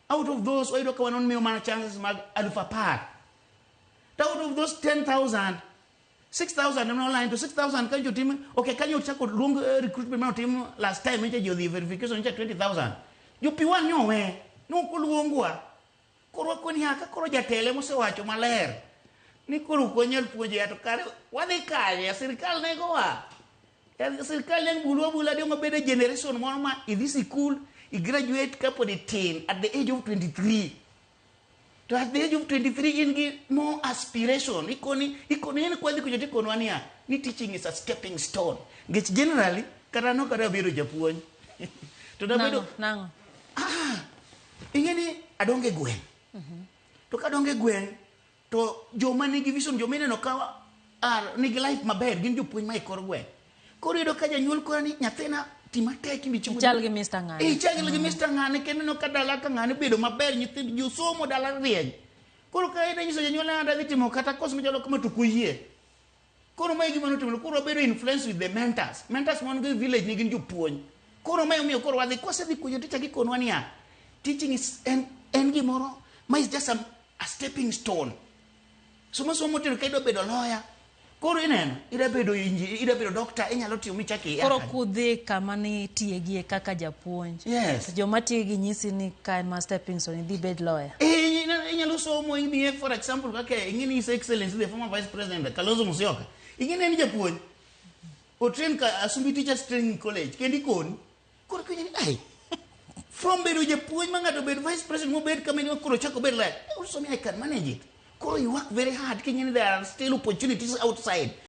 Out of those, wayudo ka wan miyo mana chances mag 10,000. To out of those 10,000, 6,000 ema online, to 6,000 kanyo otim, okay, kanyo ochako luong recruitment mane otim last time nyocha ji odhi verification nyocha 20,000. Jo P1 nyowe, nok oluongwa. Koro wakoni ka koro jatelo emosewacho maler ni koro ok wanyal puonjo ya, to kare wadhi kanye? Sirikal negowa. Sirikal ne bulu abula dong obedo e generation moro ma idhi sikul, i graduate kapod itin at the age of 23. To at the age of 23 in gi more aspiration. Ikoni en kwadhi kucho tikonwa niya ni teaching is a stepping stone. Nikech generally kata nok kata abedo japuonj. To nabedo Nang'o? Ah, ing'e ni adongo e gweng'. To kadongo e gweng', to joma nigi vision, joma ineno ka nigi life maber, gin jopuonj ma e kor gweng'. Koro iyudo ka janyuol kora ni nyathina ti matek imichopo. Ichal gi Mr. Ng'ane. Ichal gi Mr. Ng'ane, kendo ineno ka dala ka ng'ane bedo maber, nyithind josomo dala rieny. Koro ka idhi nyiso janyuol ni adhi timo kata course machalo kama, to ok oyie. Koro mae gima notimore. Koro wabedo influence with the mentors. Mentors mon go e village ni gin jopuonj. Koro mae omiyo koro wadhi kwasedhi puonjo ticha gikonwa niya teaching is en gimoro ma is just a stepping stone. Somo somo tero ka idwa bedo lawyer. Koro ineno, idwa bedo idwa bedo doctor, inyalo timo michak iya Koro kanyo. Kudhi kama nitiegie kaka japuonj. Yes. To joma tiegi nyisi ni ka en ma stepping stone, idhi bed lawyer. Eh, inyalo somo ing'iye, for example, kaka ing'e ni His Excellency the former Vice President Kalonzo Musyoka. Ing'e ni en japuonj. Otrain ka Asumbi Teachers Training College kendo ikoni. Koro kiwinjo ni ai from bedo japuonj ma ng'ato bed vice president mobed kama en koro chako bed like also me, I can manage it. Koro you work very hard king'e ni there are still opportunities outside.